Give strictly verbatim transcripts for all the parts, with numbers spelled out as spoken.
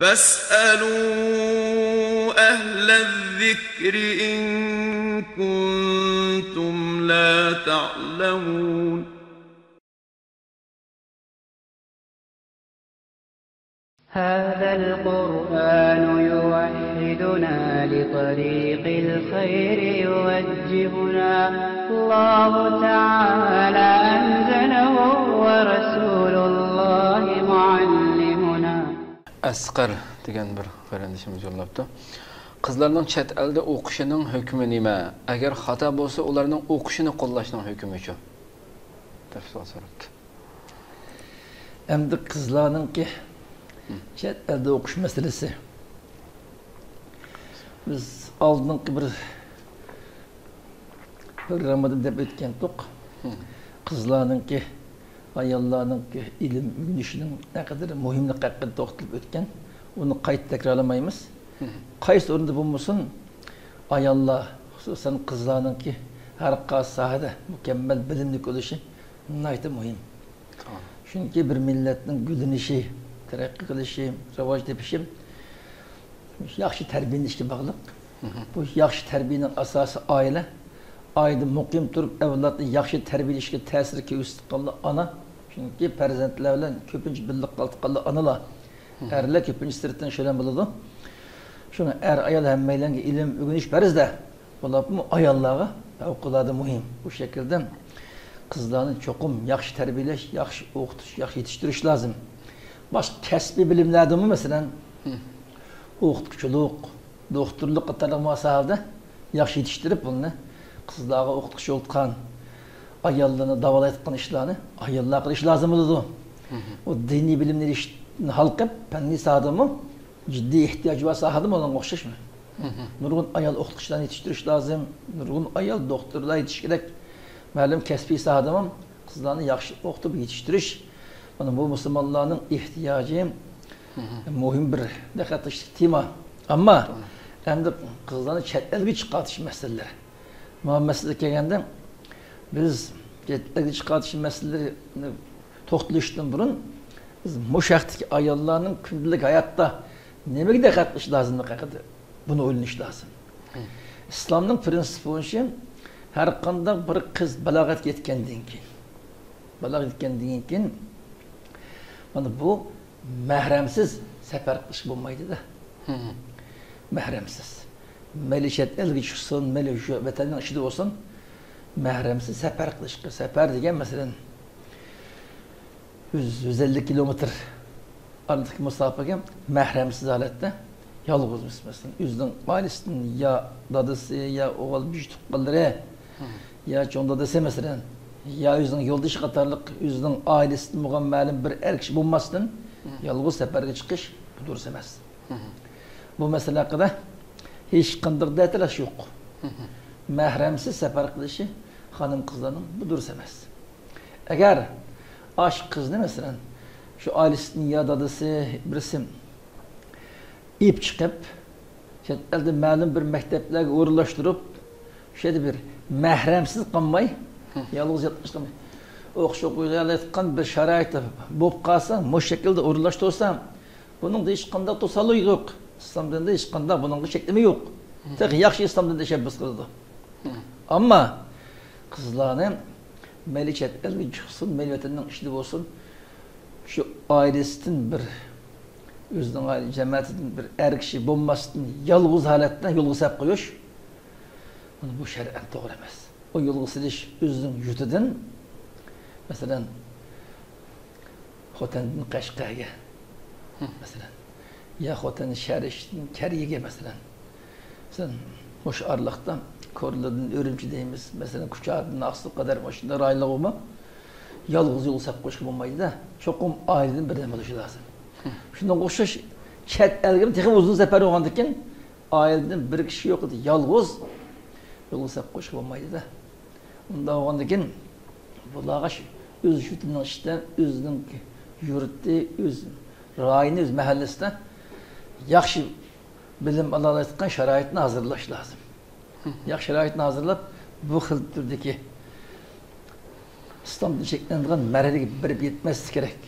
فاسألوا أهل الذكر إن كنتم لا تعلمون. هذا القرآن يوحدنا لطريق الخير يوجهنا. الله تعالى أنزله ورسول الله معلمنا. ئەسقەر دېگەن بىر قېرىندىشىمىز يوللاپتۇ. قىزلارنىڭ چەت ئەلدە ئوقۇشىنىڭ ھۆكمى نېمە؟ ئەگەر خاتا بولسا، ئۇلارنىڭ ئوقۇشىنى قوللاشنىڭ ھۆكمىچۇ؟ دەپ سوئال سوراپتۇ. ئەمدى قىزلارنىڭكى چەت ئەلدە ئوقۇش مەسىلىسى. بىز ئالدىنقى بىر پروگراممىدا دەپ ئۆتكەنتۇق. قىزلارنىڭكى، ئاياللارنىڭكى ئىلىم ئۆگىنىشىنىڭ نەقەدەر مۇھىملىقى ھەققىدە توختىلىپ ئۆتكەن. ئۇنى قايتا تەكرارلىمايمىز. قايسى ئورۇندا بولمىسۇن، ئاياللار، خۇسۇسەن قىزلارنىڭكى ھەر قايسى ساھەدە مۇكەممەل بىلىملىك بولۇشى ناھايىتى مۇھىم. چۈنكى بىر مىللەتنىڭ گۈللىنىشى، تەرەققىي قىلىشى، راۋاج تېپىشى ياخشى تەربىيەلىنىشكە باغلىق. بۇ ياخشى تەربىيەنىڭ ئاساسى ئائىلە. ئائىلىدە مۇقىم تۇرۇپ، ئەۋلادنى ياخشى تەربىيەلەشكە تەسىر كۆرسىتىدىغانلار ئانا. چۈنكى پەرزەنتلەر بىلەن كۆپىنچە بىللە قالىدىغانلار ئانىلار. ئەرلەر كۆپىنچە سىرتتىن شۇلەن بولىدۇ. شۇڭا ئەر-ئايال ھەممەيلەنگە ئىلىم ئۆگىنىش پەرز-دە. بولۇپمۇ ئاياللارغا پەۋقۇلئاددە مۇھىم. بۇ شەكىلدە قىزلارنى چوقۇم ياخشى تەربىيەلەش، ياخشى ئوقۇتۇش، ياخشى يېتىشتۈرۈش لازىم. باشقا كەسپىي بىلىملەردىمۇ، مەسىلەن، ئوقۇتقۇچىلىق، دوختۇرلۇق قاتارلىق مۇ ساھەلەردە ياخشى يېتىشتۈرۈپ، بۇنى قىزلارغا ئوقۇتقۇچى بولۇۋاتقان، ئاياللارنى داۋالايدىغان ئىشلارنى ئاياللار قىلىش لازىم بولىدۇ. ئۇ دىنىي بىلىمنى ئېلىشتىن ھالقىپ، پەننىي ساھەدىمۇ جىددىي ئېھتىياجى بار ساھەدىمۇ ئۇنىڭغا ئوخشاشمۇ؟ نۇرغۇن ئايال ئوقۇتقۇچىلارنى يېتىشتۈرۈش لازىم، نۇرغۇن ئايال دوختۇرلار يېتىشى كېرەك. مەلۇم كەسپىي ساھەدىمۇ قىزلارنى ياخشى ئوقۇتۇپ يېتىشتۈرۈش، مانا بۇ مۇسۇلمانلارنىڭ ئېھتىياجى، مۇھىم بىر دىققەت قىلىشلىق تېما. ئەمما ئەمدى قىزلارنى چەت ئەلگە چىقارتىش مەسىلىلىرى. مانا مەسىلىگە كەلگەندە، بىز چەت ئەلگە چىقارتىش مەسىلىلىرىنى توختىلىشتىن بۇرۇن، بىز مۇشۇ ھەقتىكى ئاياللارنىڭ كۈندىلىك ھاياتتا نېمىگە دىققەت قىلىش لازىملىقى ھەققىدە بۇنى ئويلىنىش لازىم. ئىسلامنىڭ پرىنسىپى بويىچە ھەر قانداق بىر قىز بالاغەتكە يەتكەندىن كېيىن، بالاغەتكە يەتكەندىن كېيىن، مانا بۇ مەھرەمسىز سەپەر قىلىشقا بولمايدۇ-دە. مەھرەمسىز. مەيلى چەت ئەلگە چىقسۇن، مەيلى شۇ ۋەتەننىڭ ئىچىدە بولسۇن، مەھرەمسىز سەپەر قىلىشقا، سەپەر دېگەن، مەسىلەن، يۈز، يۈز ئەللىك كىلومېتىر ئارىلىقتىكى مۇساپىگە مەھرەمسىز ھالەتتە يالغۇز، مەسىلەن، ئۆزىنىڭ ئائىلىسىدىن يا دادىسى، يا ئوغۇل بىجى تۇغقانلىرى، يا چوڭ دادىسى، مەسىلەن، يا ئۆزىنىڭ يولدىشى قاتارلىق ئۆزىنىڭ ئائىلىسىدىن بولغان مەلۇم بىر ئەر كىشى بولماستىن، يالغۇز سەپەرگە چىقىش بۇ دۇرۇس ئەمەس. بۇ مەسىلە ھەققىدە ھېچقانداق دەتەلەش يوق. مەھرەمسىز سەپەر قىلىشى خانىم-قىزلارنىڭ بۇ دۇرۇس ئەمەس. ئەگەر ئاشۇ قىزنى، مەسىلەن، شۇ ئائىلىسىدىن يا دادىسى بىرسى ئېلىپ چىقىپ، چەت ئەلدە مەلۇم بىر مەكتەپلەرگە ئورۇنلاشتۇرۇپ، شۇ يەردە بىر مەھرەمسىز قالماي، يالغۇز ياتقۇزۇش قىلماي، ئوقۇش ئوقۇيالايدىغان بىر شارائىتى بولۇپ قالسا، مۇشۇ شەكىلدە ئورۇنلاشتۇرسا، بۇنىڭدا ھېچقانداق توسالغۇ يوق. ئىسلام دىنىدا ھېچقانداق بۇنىڭغا چەكلىمە يوق. تېخى ياخشى ئىسلام دىنى تەشەببۇس قىلىدۇ. ئەمما قىزلارنى مەيلى چەت ئەلگە چىقسۇن، مەيلى ۋەتەننىڭ ئىچىدە بولسۇن، شۇ ئائىلىسىدىن بىر، ئۆزىنىڭ ئائىلە جەمەتىدىن بىر ئەر كىشى بولماستىن، يالغۇز ھالەتتە يولغا سېلىپ قويۇش، مانا بۇ شەرئەن توغرا ئەمەس. ئۇ يولغا سېلىش ئۆزىنىڭ يۇرتىدىن، مەسىلەن، خوتەندىن قەشقەرگە، مەسىلەن، يا خوتەن شەھىرىدىن كەرگىگە، مەسىلەن. مەسىلەن، مۇشۇ ئارىلىقتا كورلىدىن ئۈرۈمچى دەيمىز، مەسىلەن، كۇچادىن ئاقسۇغا قەدەر مۇشۇنداق رايونلارغىمۇ يالغۇز يول سېلىپ قويۇشقا بولمايدۇ-دە. چوقۇم ئائىلىدىن بىردەم بولۇشى لازىم. شۇنىڭغا ئوخشاش چەت ئەلگىمۇ تېخىمۇ ئۇزۇن سەپەر بولغاندىكىن، ئائىلىدىن بىر كىشى يوق ئىدى، يالغۇز يولغا سېلىپ قويۇشقا بولمايدۇ-دە. ئۇنداق بولغاندىكىن، بۇلارغا شۇ ئۆز يۇرتىنىڭ ئىچىدە، ئۆزىنىڭ يۇرتى، ئۆز رايونى، ئۆز مەھەللىسىدە ياخشى بىلىم ئالالايدىغان شارائىتنى ھازىرلاش لازىم. ياخشى شارائىتنى ھازىرلاپ، بۇ خىل تۈردىكى ئىسلامدىن چەكلىنىدىغان مەرھەلىگە بېرىپ يەتمەسلىك كېرەك.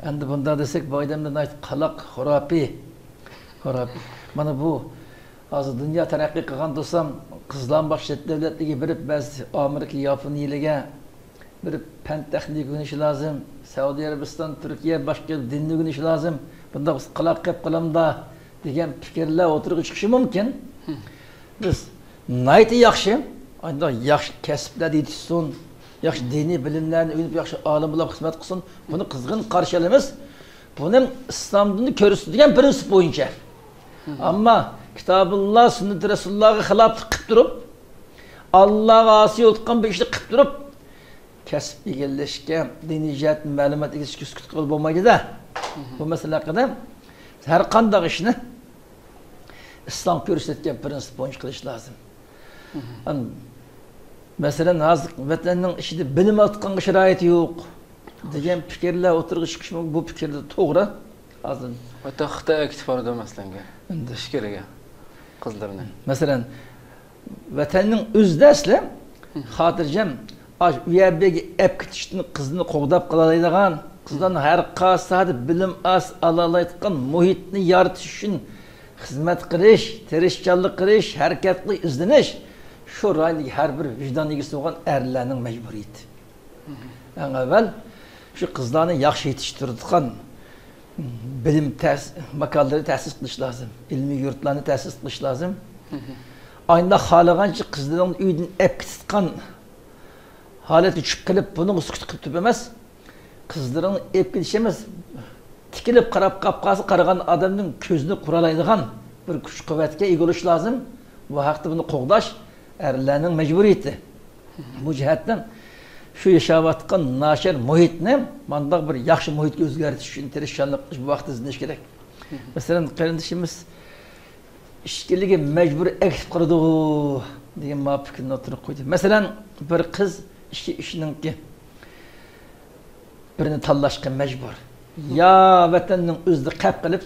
ئەمدى بۇنداق دېسەك، بۇ ئادەملەر ناھايىتى قالاق، خۇراپىي، قاراپ، مانا بۇ ھازىر دۇنيا تەرەققىي قىلغان دوستلار، قىزلارمۇ باشقا چەت دۆلەتلەرگە بېرىپ، بەزى ئامېرىكا، ياپونىيىلەرگە بېرىپ پەن تېخنىكا ئۆگىنىشى لازىم. سەئۇدى ئەرەبىستان، تۈركىيە، باشقا دىننى ئۆگىنىشى لازىم. بۇنداق بىز قالاق قېلىپ قالامدا دېگەن پىكىرلەر ئوتتۇرىغا چىقىشى مۇمكىن. بىز ناھايىتى ياخشى، ئانداق ياخشى كەسىپلەردە يېتىشسۇن، ياخشى دىنىي بىلىملەرنى ئۆگىنىپ، ياخشى ئالىم بولۇپ خىزمەت قىلسۇن. بۇنى قىزغىن قارشى ئالىمىز. بۇنى ئىسلام دىنى كۆرسىتىدىغان پرىنسىپ بويىچە. ئەمما كىتابۇللا، سۈننىتى رەسۇلۇللاغا خىلاپلىق قىلىپ تۇرۇپ، ئاللاغا ئاسىي بولۇۋاتقان بىر ئىشنى قىلىپ تۇرۇپ، كەسىپ ئىگىلەشكە، دىنىي جەھەتتىن مەلۇمات ئىگىلەشكە سۈكۈت قىلىپ بولمايدۇ-دە. بۇ مەسىلە ھەققىدە بىز ھەر قانداق ئىشنى ئىسلام كۆرسەتكەن پرىنسىپ بويىچە قىلىش لازىم. ئەم، مەسىلەن، ھازىر ۋەتەننىڭ ئىچىدە بىلىم ئالىدىغانغا شارائىتى يوق دېگەن پىكىرلەر ئوتتۇرىغا چىقىشى مۇمكىن. بۇ پىكىر دە توغرا. ھازىر ۋەتەن خىتايغا كېتىپ بارىدۇ، مەسىلەن، ئەندى ئىچكىرىگە قىزلىرىنى. مەسىلەن، ۋەتەننىڭ ئۆزىدە ئەسلى خاتىرجەم، ئاش-، ئۇ يەر بۇ يەرگە ئەپ كېتىشتىن قىزنى قوغداپ قالالايدىغان، قىزلارنىڭ ھەر قايسى ساھەدە بىلىم ئاس-، ئالالايدىغان مۇھىتنى يارىتىش ئۈچۈن خىزمەت قىلىش، تىرىشچانلىق قىلىش، ھەرىكەت قىلىش، ئىزدىنىش، شۇ رايوندىكى ھەر بىر ۋىجدان ئىگىسى بولغان ئەرلەرنىڭ مەجبۇرىيىتى. ئەڭ ئەۋۋەل شۇ قىزلارنى ياخشى يېتىشتۈرىدىغان بىلىم تەس-، ماكانلىرى تەسىس قىلىش لازىم. ئىلمىي يۇرتلارنى تەسىس قىلىش لازىم. ئاينىدا خالىغانچە قىزلىرىڭنى ئۆيدىن ئەپ كېتىدىغان ھالەتكە چۈشۈپ قېلىپ، بۇنىڭغا سۈكۈت قىلىپ تۇرۇپ ئەمەس، قىزلىرىڭنى ئېلىپ كېتىش ئەمەس، تىكىلىپ قاراپ قاپ قالسا، قارىغان ئادەمنىڭ كۆزىنى قۇرالايدىغان بىر كۈچ-قۇۋۋەتكە ئىگە بولۇش لازىم. بۇ ھەقتە بۇنى قوغداش ئەرلەرنىڭ مەجبۇرىيىتى. بۇ جەھەتتىن شۇ ياشاۋاتقان ناچار مۇھىتنى مانداق بىر ياخشى مۇھىتكە ئۆزگەرتىش ئۈچۈن تىرىشچانلىق قىلىش، بۇ ھەقتە ئىزدىنىش كېرەك. مەسىلەن، قېرىندىشىمىز ئىچكىرىلىككە مەجبۇرىي ئەكېتىپ قالىدۇ دېگەن ماۋۇ پىكىرنى ئوتتۇرىغا قويدى. مەسىلەن، بىر قىز ئىككى ئىشنىڭكى بىرىنى تاللاشقا مەجبۇر. يا ۋەتەننىڭ ئۆزىدە قەپ قىلىپ،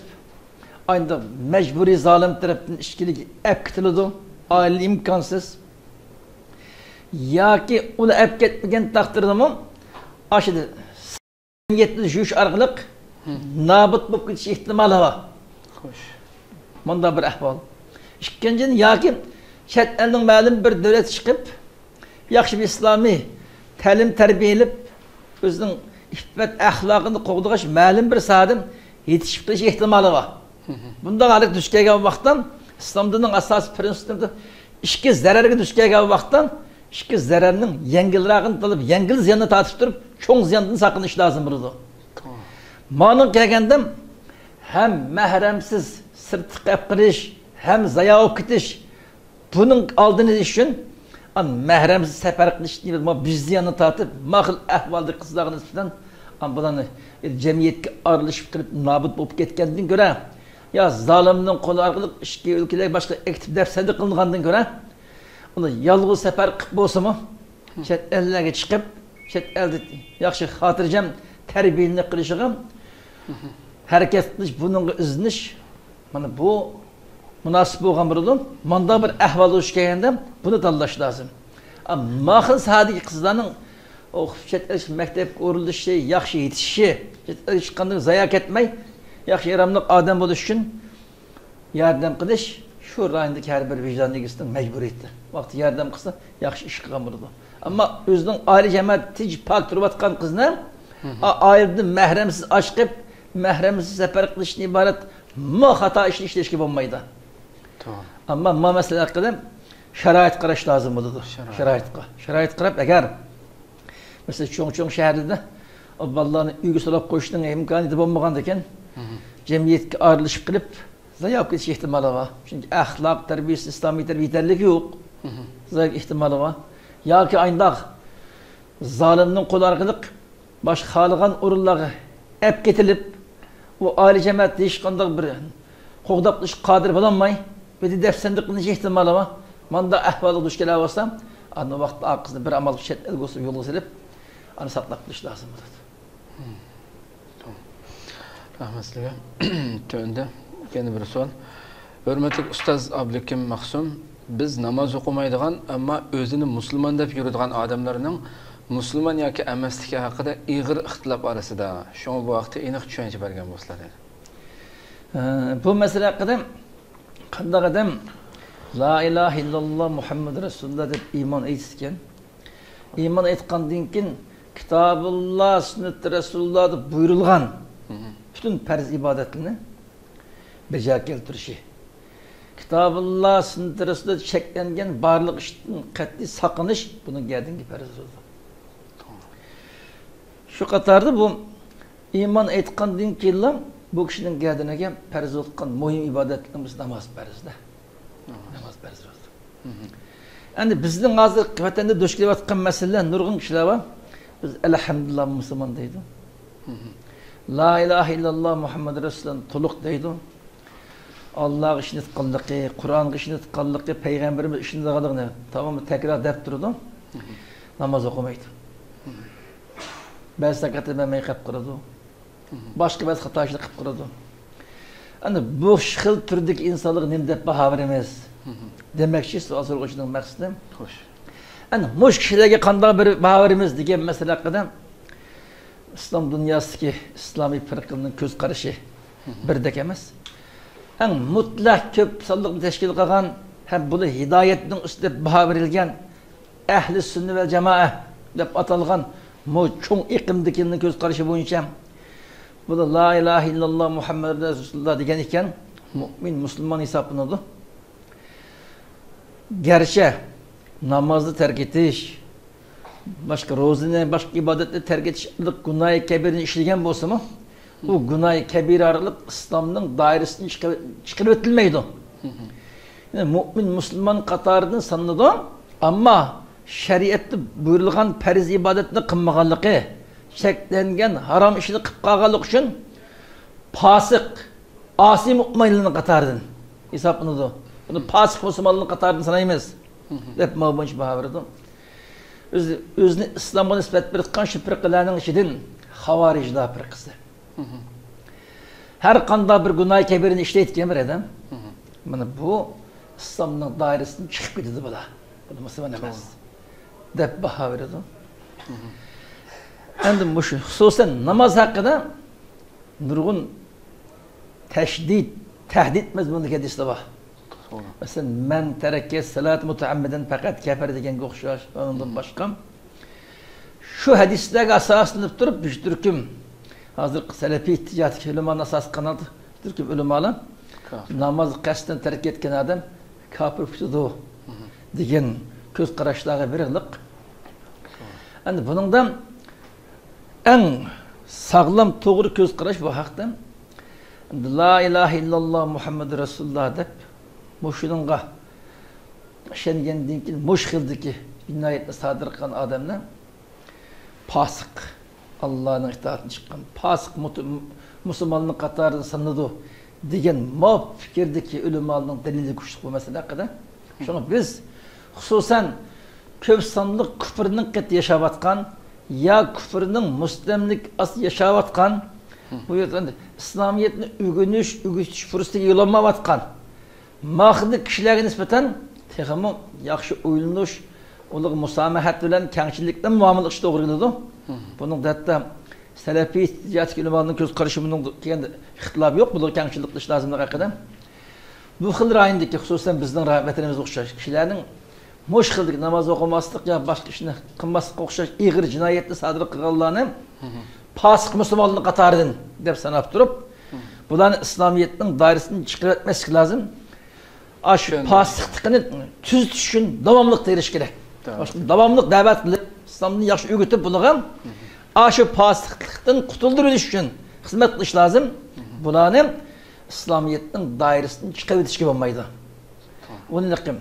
ئاينىدا مەجبۇرىي زالىم تەرەپتىن ئىچكىرىلىككە ئەپ كېتىلىدۇ، ئائىلە ئىمكانسىز. ياكى ئۇنى ئەپ كەتمىگەن تەقدىردىمۇ ئاشۇ يەتمىش يۈيۈش ئارقىلىق نابۇت بولۇپ كېتىش ئېھتىمالى بار. خوش. مۇنداق بىر ئەھۋال. ئىككىنچىدىن، ياكى چەت ئەلنىڭ مەلۇم بىر دۆلەتكە چىقىپ، ياخشى بىر ئىسلامىي تەلىم تەربىيە ئېلىپ، ئۆزىنىڭ ئىپپەت ئەخلاقىنى قوغدىغاچ، مەلۇم بىر ساھەدە يېتىشىپ قېلىش ئېھتىمالى بار. بۇنداق ھالەتكە دۇچ كەلگەن ۋاقىتتا، ئىسلام دىنىنىڭ ئاساسىي پرىنسىپلىرىدا ئىككى زەرەرگە دۇچ كەلگەن ۋاقىتتا، ئىككى زەرەرنىڭ يەڭگىلراقىنى تاللاپ، يەڭگىل زىياننى تارتىپ تۇرۇپ، چوڭ زىياندىن ساقلىنىش لازىم بولىدۇ. مانا كەلگەندە، ھەم مەھرەمسىز سىرتقا ئەپ قېلىش، ھەم زايا بولۇپ كېتىش، بۇنىڭ ئالدىنى ئېلىش ئۈچۈن، ئان مەھرەمسىز سەپەر قىلىشنى، ما بىز زىياننى تارتىپ، ما خىل ئەھۋالدىكى قىزلارغا نىسبەتەن، ئان بۇلارنى جەمئىيەتكە ئارىلىشىپ قېلىپ نابۇت بولۇپ كەتكەندىن كۆرە، يا زالىمنىڭ قولى ئارقىلىق ئىچكى ئۆلكىلەرگە باشقا ئەكېتىپ دەپسەندە قىلىنغاندىن كۆرە، ئۇنى يالغۇز سەپەر قىلىپ بولسىمۇ، چەت ئەللەرگە چىقىپ، چەت ئەلدە ياخشى خاتىرجەم تەربىيەلىنىپ قېلىشىغا ھەرىكەت قىلىش، بۇنىڭغا ئىزدىنىش، مانا بۇ مۇناسىپ بولغان بولىدۇ. مۇنداق بىر ئەھۋالغا دۇچ كەلگەندە بۇنى تاللاش لازىم. ئا، ما خىل ساھەدىكى قىزلارنىڭ ئوقۇپ چەت ئەل مەكتەپكە ئورۇنلىشىشى، ياخشى يېتىشىشى، چەت ئەلگە چىققاندىن زايا كەتمەي، ياخشى ياراملىق ئادەم بولۇش ئۈچۈن ياردەم قىلىش شۇ رايوندىكى ھەر بىر ۋىجدان ئىگىسىنىڭ مەجبۇرىيىتى. ۋاقتىدا ياردەم قىلسا، ياخشى ئىش قىلغان بولىدۇ. ئەمما ئۆزىنىڭ ئائىلە جەمەت تىنچ پاك تۇرۇۋاتقان قىزنى، ئا-، ئائىلىدىن مەھرەمسىز ئاچىقىپ، مەھرەمسىز سەپەر قىلىشتىن ئىبارەت ما خاتا ئىشنى ئىشلەشكە بولمايدۇ. توغرا. ئەمما ما مەسىلە ھەققىدە شارائىت قاراش لازىم بولىدۇ. شارائىت. شارائىتقا. شارائىت قاراپ، ئەگەر مەسىلەن، چوڭ-چوڭ شەھەرلەردە بالىلارنى ئۆيگە سولاپ قويۇشنىڭ ئىمكانىيىتى بولمىغاندىكىن، جەمئىيەتكە ئارىلىشىپ قېلىپ، زايا بولۇپ كېتىش ئېھتىمالى بار. چۈنكى ئەخلاق تەربىيەسى، ئىسلامىي تەربىيە يېتەرلىكى يوق. زايا ئېھتىمالى بار. ياكى ئاينداق زالىمنىڭ قولى ئارقىلىق باشقا خالىغان ئورۇنلارغا ئەپ كېتىلىپ، ئۇ ئائىلە جەمەت ھېچقانداق بىر قوغداپ تۇرۇشقا قادىر بولالماي، بىردە دەپسەندە قىلىنىش ئېھتىمالى بار. مانداق ئەھۋالغا دۇچ كېلەۋالسا، ئاندىن ۋاقىتتا ئا قىزنى بىر ئامال چەت ئەلگە بولسا يولغا سېلىپ، ئانى ساقلاپ قېلىش لازىم بولىدۇ. رەھمەت سىزگە. تۆۋەندە يەنە بىر سوئال. ھۆرمەتلىك ئۇستاز ئابلىكىم مەخسۇم، بىز ناماز ئوقۇمايدىغان، ئەمما ئۆزىنى مۇسۇلمان دەپ يۈرىدىغان ئادەملەرنىڭ مۇسۇلمان ياكى ئەمەسلىكى ھەققىدە ئېغىر ئىختىلاپ ئارىسىدا. شۇڭا بۇ ھەقتە ئېنىق چۈشەنچە بەرگەن بولسىلا دەيدۇ. ھە، بۇ مەسىلە ھەققىدە قانداق ئادەم لا ئىلاھە ئىللاللا مۇھەممەد رەسۇلۇللا دەپ ئىمان ئېيتىدىكەن؟ ئىمان ئېيتقاندىن كېيىن كىتابۇللا، سۈننىتى رەسۇلۇللادا بۇيرۇلغان پۈتۈن پەرز ئىبادەتلىرىنى بەجا كەلتۈرۈشى، كىتابۇللا، سۈننىتى رەسۇلۇللادا چەكلەنگەن بارلىق ئىشتىن قەتئىي ساقىنىش بۇنىڭ گەدىنىگە پەرز بولىدۇ. شۇ قاتاردا بۇ ئىمان ئېيتقاندىن كېيىنلا بۇ كىشىنىڭ گەدىنىگە پەرز بولۇپ قالغان مۇھىم ئىبادەتلىرىمىز ناماز پەرزدە. ناماز پەرز بولىدۇ. ئەمدى بىزنىڭ ھازىر ۋەتەندە دۇچ كېلىۋاتقان مەسىلىلەر، نۇرغۇن كىشىلەر بار. بىز ئەلھەمدۇلىللا مۇسۇلمان دەيدۇ. لا ئىلاھە ئىللاللا مۇھەممەد رەسۇلۇللا تولۇق دەيدۇ. ئاللاغا ئىشىنىۋاتقانلىقى، قۇرئانغا ئىشىنىۋاتقانلىقى، پەيغەمبىرىمىز ئىشىنىدىغانلىقىنى داۋاملىق تەكرار دەپ تۇرىدۇ. ناماز ئوقۇمايدۇ. بەزى زاكاتنى بەرمەي قېلىپ قالىدۇ. باشقا بەزى خاتا ئىشلار قىلىپ قالىدۇ. ئەنە بۇ خىل تۈردىكى ئىنسانلارغا نېمە دەپ باھا بېرىمىز؟ دېمەكچى، سوئال سورىغۇچىنىڭ مەقسىتى. خوش. ئەنە مۇشۇ كىشىلەرگە قانداق بىر باھا بېرىمىز دېگەن مەسىلە ھەققىدە ئىسلام دۇنياسىدىكى ئىسلامىي پىرقىلىرنىڭ كۆز قارىشى بىردەك ئەمەس. ئەڭ مۇتلەق كۆپ سانلىقنى تەشكىل قىلغان ھەم بۇنى ھىدايەتنىڭ ئۈستى دەپ باھا بېرىلگەن ئەھلى سۈننە ۋەل جامائە دەپ ئاتالغان مۇ چوڭ ئېقىمدىكىلەرنىڭ كۆز قارىشى بويىچە، بۇ لا ئىلاھە ئىللاللا مۇھەممەد رەسۇلۇللا دېگەن ئىكەن، مۇئمىن، مۇسۇلمان ھېسابلىنىدۇ. گەرچە نامازنى تەرك ئېتىش، باشقا روزىنى، باشقا ئىبادەتنى تەرك ئېتىش ئارقىلىق گۇناھى كەبىرىنى ئىشلىگەن بولسىمۇ، ئۇ گۇناھى كەبىرە ئارقىلىق ئىسلامنىڭ دائىرىسىدىن چىقىرىۋ-، چىقىرىۋېتىلمەيدۇ. يەنى مۇئمىن، مۇسۇلمان قاتارىدىن سانىلىدۇ. ئەمما شەرىئەتتە بۇيرۇلغان پەرز ئىبادەتنى قىلمىغانلىقى، چەكلەنگەن ھارام ئىشنى قىلىپ قالغانلىقى ئۈچۈن پاسىق، ئاسىي مۇئمىنلارنىڭ قاتارىدىن ھېسابلىنىدۇ. بۇنى پاسىق مۇسۇلمانلارنىڭ قاتارىدىن سانايمىز، دەپ ماۋۇ بويىچە باھا بېرىدۇ. ئۆزى، ئۆزىنى ئىسلامغا نىسبەت بېرىۋاتقان شۇ پىرقىلەرنىڭ ئىچىدىن خاۋارىجلار پىرقىسى. ھەر قانداق بىر گۇناھى كەبىرىنى ئىشلەيدىكەن بىر ئادەم. مانا بۇ ئىسلامنىڭ دائىرىسىدىن چىقىپ كېتىدۇ بۇلار. بۇ مۇسۇلمان ئەمەس، دەپ باھا بېرىدۇ. ئەمدى مۇشۇ خۇسۇسەن ناماز ھەققىدە نۇرغۇن تەشدىد، تەھدىت مەزمۇنىدىكى ھەدىسلەر بار. مەسىلەن، مەن تەرەكە سەلات مۇتەئەممىدەن پەقەت كەپەر دېگەنگە ئوخشاش، ئۇنىڭدىن باشقا. شۇ ھەدىسلەرگە ئاساسلىنىپ تۇرۇپ، بىر تۈركۈم ھازىرقى سەلەپىي ئىتتىجاھدىكى ئۆلىمانى ئاساس قىلغان تۈركۈم ئۆلىمالار نامازغا قەستەن تەرك ئەتكەن ئادەم كاپىر پۈتىدۇ دېگەن كۆز قاراشلارغا بېرىغلىق. ئەمدى بۇنىڭدا ئەڭ ساغلام، توغرا كۆز قاراش بۇ ھەقتە، لا ئىلاھە ئىللاللا مۇھەممەد رەسۇلۇللا دەپ مۇشۇنىڭغا ئىشەنگەندىن كېيىن مۇشۇ خىلدىكى جىنايەتنى سادىر قىلغان ئادەمنى پاسىق، ئاللانىڭ ئىتائىتىدىن چىققان پاسىق مۇت-، مۇسۇلماننىڭ قاتارىدا سانىلىدۇ دېگەن ماۋۇ پىكىردىكى ئۆلىمالارنىڭ دەلىلى كۈچلۈك بۇ مەسىلە ھەققىدە. شۇڭا بىز خۇسۇسەن كۆپ سانلىق كۇفرنىڭ قېتى ياشاۋاتقان يا كۇفرنىڭ مۇستەملىكە ئاستىدا ياشاۋاتقان، بۇ يەردە ئىسلامىيەتنى ئۆگىنىش، ئۆگىتىش پۇرسىتىگە يولانمايۋاتقان ماخىدىك كىشىلەرگە نىسبەتەن تېخىمۇ ياخشى ئويلىنىش، ئۇلارغا مۇسامىھەت بىلەن، كەڭچىلىك بىلەن مۇئامىلە قىلىش توغرا كېلىدۇ. بۇنىڭدا ھەتتا سەلەپىي ئىتتىجاھتىكى ئۆلىمالارنىڭ كۆز قارىشى بۇنىڭدا كېيىن ئىختىلاپ يوق، بۇلارغا كەڭچىلىك قىلىش لازىملىقى ھەققىدە. بۇ خىل رايوندىكى، خۇسۇسەن بىزنىڭ راي-، ۋەتىنىمىزگە ئوخشاش كىشىلەرنىڭ مۇشۇ خىلدىكى ناماز ئوقۇماسلىق يا باشقا ئىشنى قىلماسلىققا ئوخشاش ئېغىر جىنايەتنى سادىر قىلغانلارنى پاسىق مۇسۇلمانلار قاتارىدىن دەپ ساناپ تۇرۇپ، بۇلارنى ئىسلامىيەتنىڭ دائىرىسىدىن چىقىرىۋەتمەسلىك لازىم. ئاشۇ پاسىقلىقىنى تۈزىتىش ئۈچۈن داۋاملىق تىرىشىش كېرەك. داۋاملىق داۋاملىق دەۋەت قىلىپ، ئىسلامنى ياخشى ئۆگىتىپ، بۇلارغا ئاشۇ پاسىقلىقتىن قۇتۇلدۇرۇش ئۈچۈن خىزمەت قىلىش لازىم. بۇلارنى ئىسلامىيەتنىڭ دائىرىسىدىن چىقىرىۋېتىشكە بولمايدۇ. ئۇنى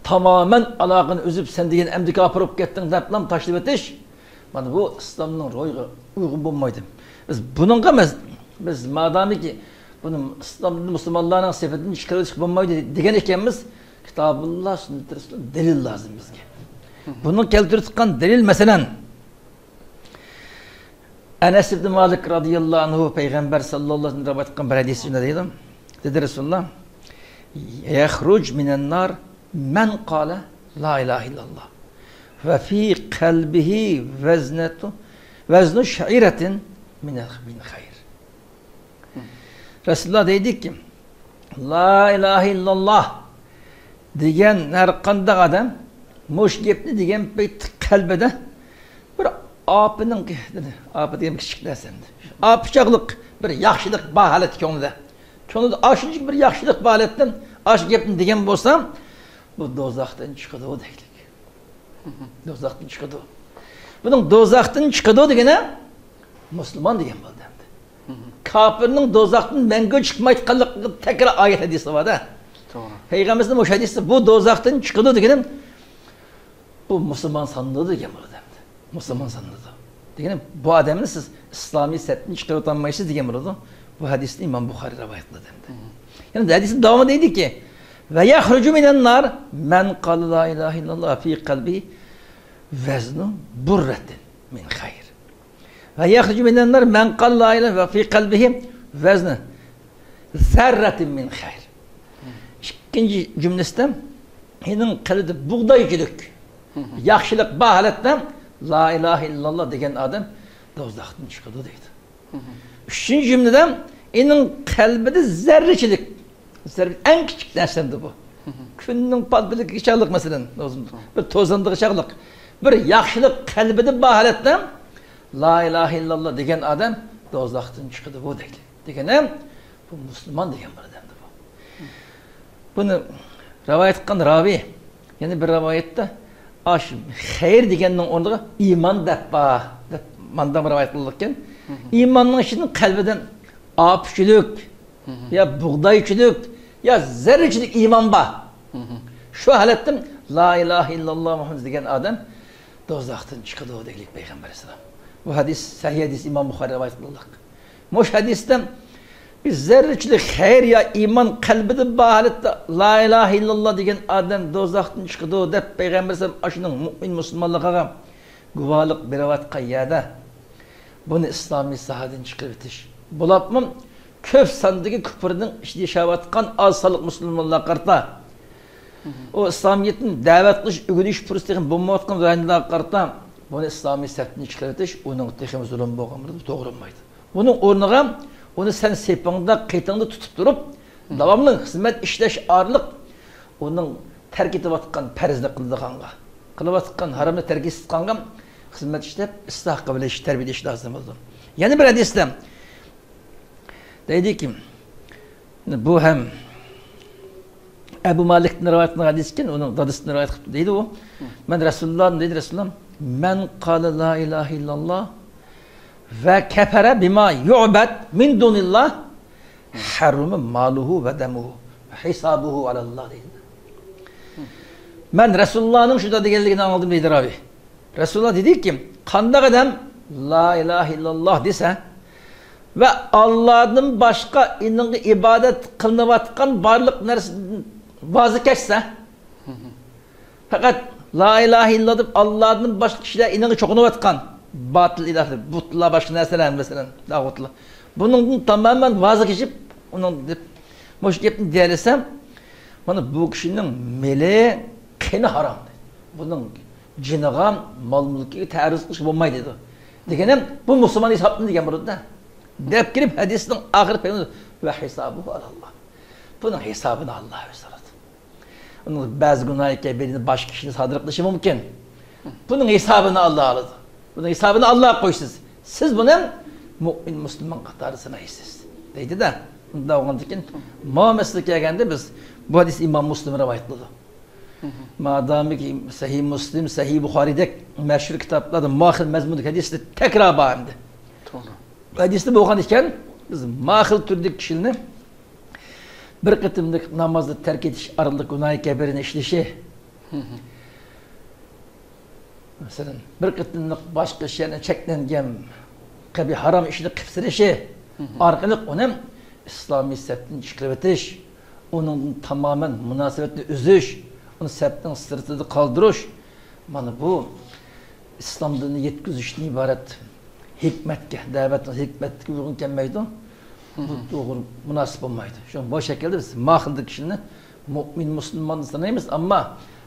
تامامەن ئالاقىنى ئۈزۈپ، سەن دېگەن ئەمدى كاپىر بولۇپ كەتتىڭ دەپلا تاشلىۋېتىش، مانا بۇ ئىسلامنىڭ روھىغا ئۇيغۇن بولمايدۇ. بىز بۇنىڭغا، بىز، بىز مادامىكى بۇنى ئىسلامنى مۇسۇلمانلارنىڭ سېپىدىن چىقىرىۋېتىشكە بولمايدۇ دېگەن ئىكەنمىز، كىتابۇللا، سۈننىتى رەسۇلۇللا دەلىل لازىم بىزگە. بۇنىڭ كەلتۈرۈۋاتقان دەلىل، مەسىلەن، ئەنەس ئىبنى مالىك رازىياللاھۇ ئەنھۇ پەيغەمبەر ساللاللاھۇ ئەلەيھى ۋەسەللەم رىۋايەت قىلغان بىر ھەدىسىدە دەيدۇ، دېدى رەسۇلۇللا، يەخرۇج مىنەن نار مەن قالە لا ئىلاھە ئىللاللا ۋە في قەلبىھى ۋەزنەتۇ، ۋەزنۇ شەئىرەتىن مىنەل، مىن خەير. رەسۇلۇللا دەيدىكى، لا ئىلاھە ئىللاللا دېگەن ھەر قانداق ئادەم مۇشۇ گەپنى دېگەن پەيتتە قەلبىدە بىر ئاپىنىڭ، ئاپا دېگەن كىچىك نەرسە ئەمدى، ئاپا چاغلىق بىر ياخشىلىق بار ھالەتتە كۆڭلىدە، كۆڭلىدە ئاشۇنچىلىك بىر ياخشىلىق بار ھالەتتە ئاشۇ گەپنى دېگەن بولسا، بۇ دوزاختىن چىقىدۇ دەيلىك. دوزاختىن چىقىدۇ. بۇنىڭ دوزاختىن چىقىدۇ دېگىنى مۇسۇلمان دېگەن بولدى ئەمدى. كاپىرنىڭ دوزاختىن مەڭگۈ چىقمايدىغانلىقىغا تەكرار ئايەت ھەدىسى بار-دە. توغرا. پەيغەمبىرىمىزنىڭ مۇشۇ ھەدىسى بۇ دوزاختىن چىقىدۇ دېگىنى بۇ مۇسۇلمان سانىلىدۇ دېگەن بولدى ئەمدى. مۇسۇلمان سانىلىدۇ. دېگىنى بۇ ئادەمنى سىز ئىسلامىي سەپتىن چىقىرىۋاتالمايسىز دېگەن بولىدۇ. بۇ ھەدىسنى ئىمام بۇخارىي رىۋايەت قىلدى ئەمدى. يەنە ھەدىسنىڭ داۋامىدا دەيدىكى، ۋە يەخرۇجۇ مىنەن نار مەن قالە لا ئىلاھە ئىللاللا فى قەلبىھى ۋەزنۇ بۇررەتىن مىن خەير. ۋە يەخرۇجۇ مىنەن نار مەن قالە لا ئىلاھە ۋە فى قەلبىھى ۋەزنۇ زەررەتىن مىن خەير. ئىككىنچى جۈملىسىدە، ئېنىڭ قەلبىدە بۇغدايچىلىك، ياخشىلىق بار ھالەتتە لا ئىلاھە ئىللاللا دېگەن ئادەم دوزاختىن چىقىدۇ دەيدۇ. ئۈچىنچى جۈملىدە، ئېنىڭ قەلبىدە زەررىچىلىك، زەررە ئەڭ كىچىك نەرسەمدە بۇ. كۈننىڭ پالتىلىكىگە چاغلىق، مەسىلەن، بىر توزاندىغا چاغلىق، بىر ياخشىلىق قەلبىدە بار ھالەتتە لا ئىلاھە ئىللاللا دېگەن ئادەم دوزاختىن چىقىدۇ بۇ دەيدۇ. دېگىنىم، بۇ مۇسۇلمان دېگەن بىر ئادەمدە بۇ. بۇنى رىۋايەت قىلغان راۋى، يەنە بىر رىۋايەتتە، ئاش خەير دېگەننىڭ ئورنىغا ئىمان دەپ بار، دەپ مانداق رىۋايەت قىلىنغان. ئىماننىڭ ئىچىدىن قەلبىدىن ئاپىچىلىك، يا بۇغدايچىلىك، يا زەررىچىلىك ئىمان بار. شۇ ھالەتتىن لا ئىلاھە ئىللاللا مۇھەممەد دېگەن ئادەم دوزاختىن چىقىدۇ دەيلىك پەيغەمبەر ئەلەيھىسسالام. بۇ ھەدىس سەھىھ ھەدىس، ئىمام بۇخارىي رىۋايەت قىلغان. مۇشۇ ھەدىستە بىز زەررىچىلىك خەير يا ئىمان قەلبىدە بار ھالەتتە لا ئىلاھە ئىللاللا دېگەن ئادەم دوزاختىن چىقىدۇ دەپ پەيغەمبەر ئەلەيھىسسالام ئاشۇنىڭ مۇئمىن مۇسۇلمانلىقىغا گۇۋاھلىق بېرىۋاتقان يەردە بۇنى ئىسلامىي ساھەدىن چىقىرىۋېتىش، بولۇپمۇ كۆپ ساندىكى كۇپۇرنىڭ ئىچىدە ياشاۋاتقان ئاز سانلىق مۇسۇلمانلارغا قارىتا، ئۇ ئىسلامىيەتنى دەۋەت قىلىش، ئۆگىنىش پۇرسىتى تېخى بولمايۋاتقان رايونلارغا قارىتا بۇنى ئىسلامىي سەپتىن چىقىرىۋېتىش ئۇنىڭغا تېخىمۇ زۇلۇم بولغان بولىدۇ، توغرا بولمايدۇ. بۇنىڭ ئورنىغا ئۇنى سەن سېپىڭدا، قېتىڭدا تۇتۇپ تۇرۇپ، داۋاملىق خىزمەت ئىشلەش ئارقىلىق ئۇنىڭ تەرك ئېتىۋاتقان پەرزنى قىلىدىغانغا، قىلىۋاتقان ھارامنى تەرك ئېتىۋاتقانغا خىزمەت ئىشلەپ، ئىسلاھ قىلىۋېلىش، تەربىيەلەش لازىم بولىدۇ. يەنە بىر ھەدىستە دەيدىكى، بۇ ھەم ئەبۇ مالىكتىن رىۋايەت قىلىنغان ھەدىس ئىكەن، ئۇنىڭ دادىسىدىن رىۋايەت قىلىپتۇ. دەيدۇ ئۇ، مەن رەسۇلۇللا، دەيدۇ رەسۇلۇللا، مەن قالە لا ئىلاھە ئىللاللا ۋە كەفەرە بىما يۇئبەد مىن دۇنىللا ھەررۇمە مالۇھۇ ۋە دەمۇھۇ ۋە ھىسابۇھۇ ئەلەللا دەيدۇ. مەن رەسۇلۇللانىڭ شۇنداق دېگەنلىكىنى ئاڭلىدىم دەيدۇ راۋى. رەسۇلۇللا دېدىكى، قانداق ئادەم لا ئىلاھە ئىللاللا دېسە ۋە ئاللادىن باشقا ئېنىڭغا ئىبادەت قىلىنىۋاتقان بارلىق نەرسىدىن ۋاز كەچسە، پەقەت لا ئىلاھە ئىللا دەپ ئاللادىن باشقا كىشىلەر ئېنىڭغا چوقۇنۇۋاتقان باتىل ئىلاھلار، بۇتلار، باشقا نەرسىلەر، مەسىلەن، تاغۇتلار. بۇنىڭدىن تامامەن ۋاز كېچىپ، ئۇنىڭ دەپ مۇشۇ گەپنى دېيەلىسەم، مانا بۇ كىشىنىڭ مېلى، قېنى ھارام دەيدۇ. بۇنىڭ جېنىغا، مال مۈلكىگە تەرۇز قىلىشقا بولمايدۇ دەيدۇ. دېگىنىم، بۇ مۇسۇلمان ھېسابلىنىدۇ دېگەن بولىدۇ-دە. دەپ كېلىپ ھەدىسنىڭ ئاخىرى پەيغەمبەر، ۋە ھىسابۇھۇ ئەلەللا. بۇنىڭ ھېسابىنى ئاللا ئۆزى سورىدى. ئۇنىڭ بەزى گۇناھى كەبىرىنى باشقا كىشىنى سادىر قىلىشى مۇمكىن. بۇنىڭ ھېسابىنى ئاللا ئالىدۇ. بۇنىڭ ھېسابىنى ئاللاغا قويىسىز. سىز بۇنى مۇئمىن مۇسۇلمان قاتارىدا سانايسىز. دەيدۇ-دە. ئۇنداق بولغاندىكىن، ما مەسىلىگە كەلگەندە بىز بۇ ھەدىسنى ئىمام مۇسلىم رىۋايەت قىلىدۇ. مادامىكى سەھىھ مۇسلىم، سەھىھ بۇخارىدەك مەشھۇر كىتابلاردا ما خىل مەزمۇندىكى ھەدىسلەر تەكرار بار ئەمدى. توغرا. ھەدىستە بولغان ئىكەن، بىز ما خىل تۈردىكى كىشىلەرنى بىر قېتىملىق نامازنى تەرك ئېتىش ئارقىلىق گۇناھى كەبىرىنى ئىشلىشى، مەسىلەن، بىر قېتىملىق باشقا ئىشلارنى، چەكلەنگەن قەبىھ ھارام ئىشنى قىلىپ سېلىشى ئارقىلىق ئۇنى ئىسلامىي سەپتىن چىقىرىۋېتىش، ئۇنىڭدىن تامامەن مۇناسىۋەتنى ئۈزۈش، ئۇنى سەپنىڭ سىرتىدا قالدۇرۇش، مانا بۇ ئىسلام دىنىنى يەتكۈزۈشتىن ئىبارەت ھېكمەتكە، دەۋەتنىڭ ھېكمەتلىكىگە ئۇيغۇن كەلمەيدۇ. بۇ توغرا، مۇناسىپ بولمايدۇ. شۇڭا بۇ شەكىلدە بىز ما خىلدىكى كىشىنى مۇئمىن مۇسۇلمان سانايمىز، ئەمما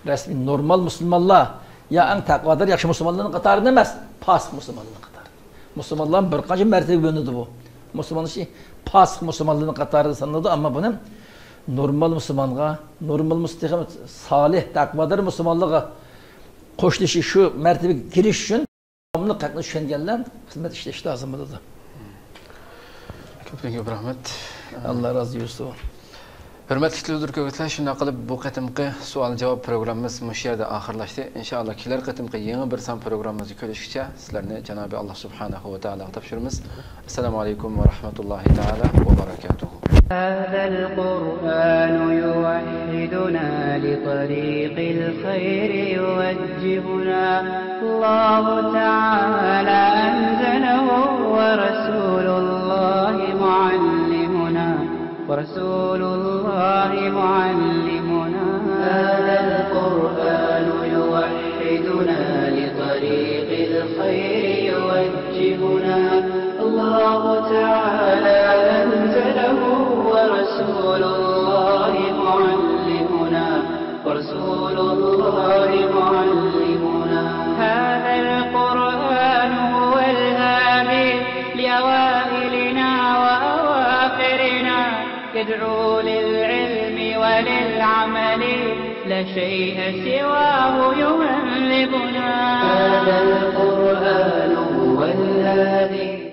رەسمىي نورمال مۇسۇلمانلار يا ئەڭ تەقۋادار ياخشى مۇسۇلمانلارنىڭ قاتارىدا ئەمەس، پاسىق مۇسۇلمانلارنىڭ قاتارىدا. مۇسۇلمانلار بىر قانچە مەرتىبىگە بۆلۈنىدۇ بۇ. مۇسۇلمان ئىشى پاسىق مۇسۇلمانلارنىڭ قاتارىدا سانىلىدۇ، ئەمما بۇنى نورمال مۇسۇلمانغا، نورمال مۇس-، تېخى سالىھ، تەقۋادار مۇسۇلمانلارغا قوشۇلۇشى، شۇ مەرتىبىگە كېلىش ئۈچۈن داۋاملىق ھەقنى چۈشەنگەنلەر خىزمەت ئىشلەش لازىم بولىدۇ. كۆپتىن كۆپ رەھمەت. ئاللا رازى بولسۇن. ھۆرمەتلىك تېلېۋىزور كۆرگۈچىلەر، شۇنداق قىلىپ بۇ قېتىمقى سوئال جاۋاب پروگراممىمىز مۇشۇ يەردە ئاخىرلاشتى. ئىنشائاللا كېلەر قېتىمقى يېڭى بىر سان پروگراممىمىزدا كۆرۈشكىچە سىلەرنى جانابى ئاللا سۇبھانەھۇ ۋە تائالاغا تاپشۇرىمىز. السلام عليكم ورحمة الله تعالى وبركاته. هذا القرآن يوحدنا لطريق الخير يوجهنا. الله تعالى أنزله ورسول الله معلمنا. ورسول الله معلمنا. هذا القرآن يوحدنا لطريق الخير يوجهنا. الله تعالى أنزله ورسول الله معلمنا. ورسول الله معلمنا. هذا القرآن هو الهادي لأوائلنا وأواخرنا. يدعو للعلم وللعمل، لا شيء سواه يهذبنا. هذا القرآن هو الهادي.